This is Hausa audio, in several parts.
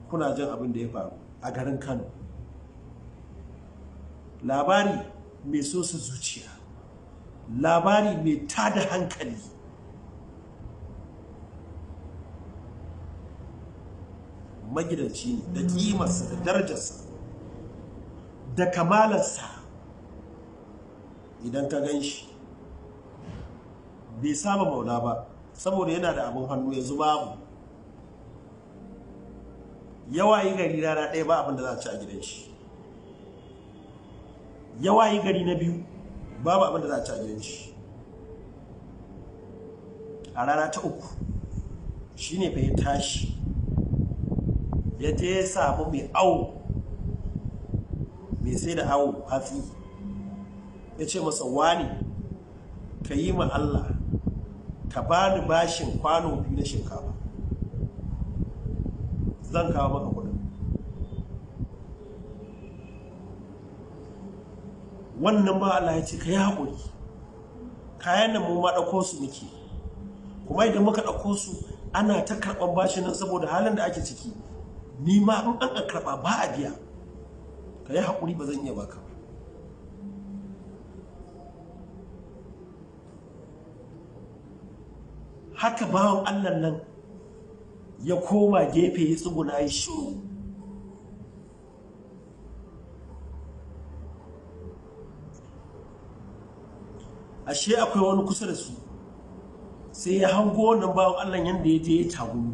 Kuna jin abin da ya faru a garin Kano. Labari mai sosa zuciya, labari mai tada hankali. Magidanci ne da kimarsa da darajarsa da kamalarsa. Idan ka gan shi, bai saba maula ba, saboda yana da abin hannu. Yanzu babu. Yawa yi gari rana ɗaya ba abin da za a ci a gidan shi. Yawa yi gari na biyu, babu abin da za a ci a gidan shi. A rana ta uku shine fa ya tashi ya je ya samu mai awo, mai sai da awo hatsi, ya ce masa, "Wani, ka yi ma Allah ka bani bashin kwano 2 na shinkafa, zan kawo maka kudin." Wannan ba Allah ya ce, "Ka yi haƙuri, kayan nan mu ma ɗauko su muke, kuma idan muka ɗauko su ana ta karɓar bashin nan. Saboda halin da ake ciki, ni ma in an karɓa ba a biya. Ka yi haƙuri, ba zan iya baka ba." Haka bawan Allah nan ya koma gefe, ya tsuguna, ya shiru. Ashe akwai wani kusa da su, sai ya hango wannan bawan Allah yadda ya je ya tagumi.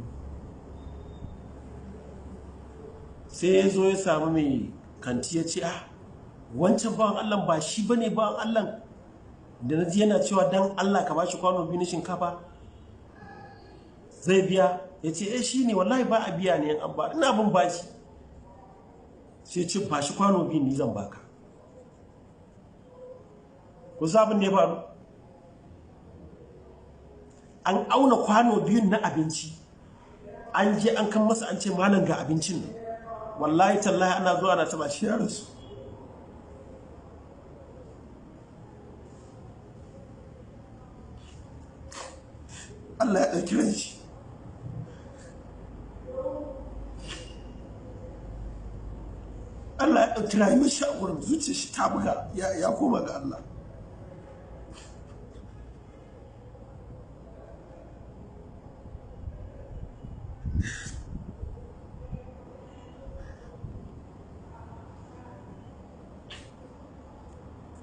Sai ya zo ya samu mai kanti, ya ce, "Ah, wancan bawan Allah ba shi bane bawan Allah da na ji yana cewa dan Allah ka bashi kwano 2 na shinkafa, zai biya?" Ya ce, "Eh, shi ne. Wallahi ba a biya ne an ba ina bin bashi." Sai ce, "Ba shi kwano 2, ni zan baka." Ku abin da ya faru, an auna kwano 2n na abinci, an je an kan masa, an ce, "Malam, ga abincin nan." Wallahi tallahi, ana zuwa ana taba shi, ya rasu. Allah ya ɗauki ran shi. Allah ya ɗauki rayuwar shi a wurin. Zuciyar shi ta buga, ya koma ga Allah.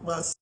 Masu